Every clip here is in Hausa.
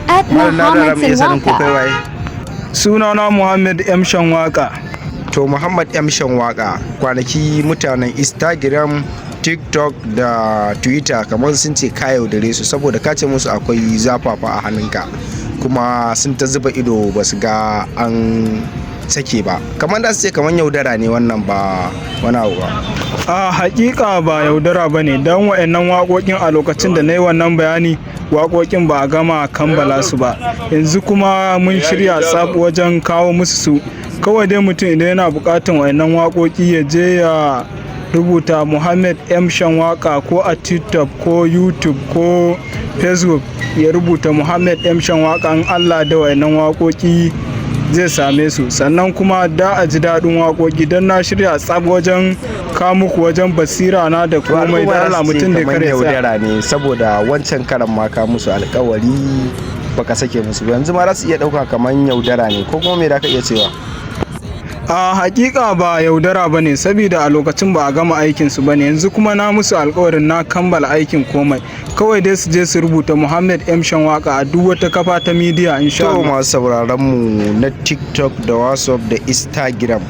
At Malam Lado, Muhammad za mu iya sanin ko kai Shanwaka. waye? Sunana Muhammad M Shanwaka. To, Muhammad M Shanwaka, kwanaki mutanen Instagram, TikTok da Twitter kamar sun ce ka yaudare su, saboda ka ce musu akwai zafafa a hannunka, kuma sun ta zuba ido ba su ga an sake ba. Kamar da su ce kamar yaudara ne wannan, ba wani abu ba. A hakika ba yaudara ba ne, don wa'annan waƙoƙin, a lokacin da na yi wannan bayani, waƙoƙin ba a gama kammala su ba. Yanzu kuma mun shirya tsaf wajen kawo musu su. Kawai dai mutum idan yana buƙatan wa'annan waƙoƙi, ya je ya rubuta Muhammad M Shanwaka ko a TikTok ko YouTube ko Facebook, ya rubuta Muhammad M Shanwaka, in Allah da wa'annan waƙoƙi zai same su. Sannan kuma da a ji daɗin waƙoƙi, don na shirya tsab wajen kawo muku, wajen basira na da komai. Da Allah mutum da kamar kare tsaya. Yaudara ne, saboda wancan karan ma ka musu alkawari baka sake musu ba. Yanzu ma za su iya ɗauka kamar yaudara ne, ko kuma me da ka iya cewa? A hakika ba yaudara ba ne, saboda a lokacin ba a gama aikin su ba ne. Yanzu kuma na musu alkawarin na kammala aikin komai. Kawai dai su je su rubuta Muhammad M Shanwaka a duk wata kafa ta media, insha To, Allah. masu sauraron mu na TikTok da WhatsApp da Instagram,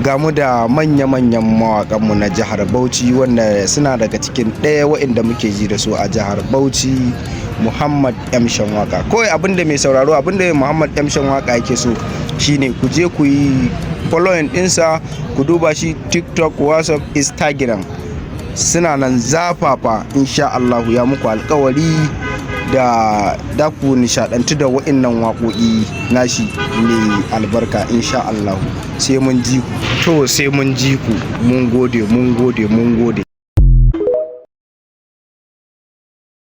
ga mu da manya-manyan mawaƙanmu na jihar Bauchi, wanda suna daga cikin ɗaya waɗanda muke ji da su a jihar Bauchi, Muhammad M Shanwaka. Kawai abinda mai sauraro, abinda Muhammad M Shanwaka yake so shine ku je ku yi following ɗinsa, ku duba shi TikTok, WhatsApp, Instagram, suna nan zafafa. Insha Allahu ya muku alkawari da ku nishadantu da wa'innan waƙoƙi nashi mai albarka, insha Allahu. Sai mun ji ku. To, sai mun ji ku. Mun gode, mun gode, mun gode.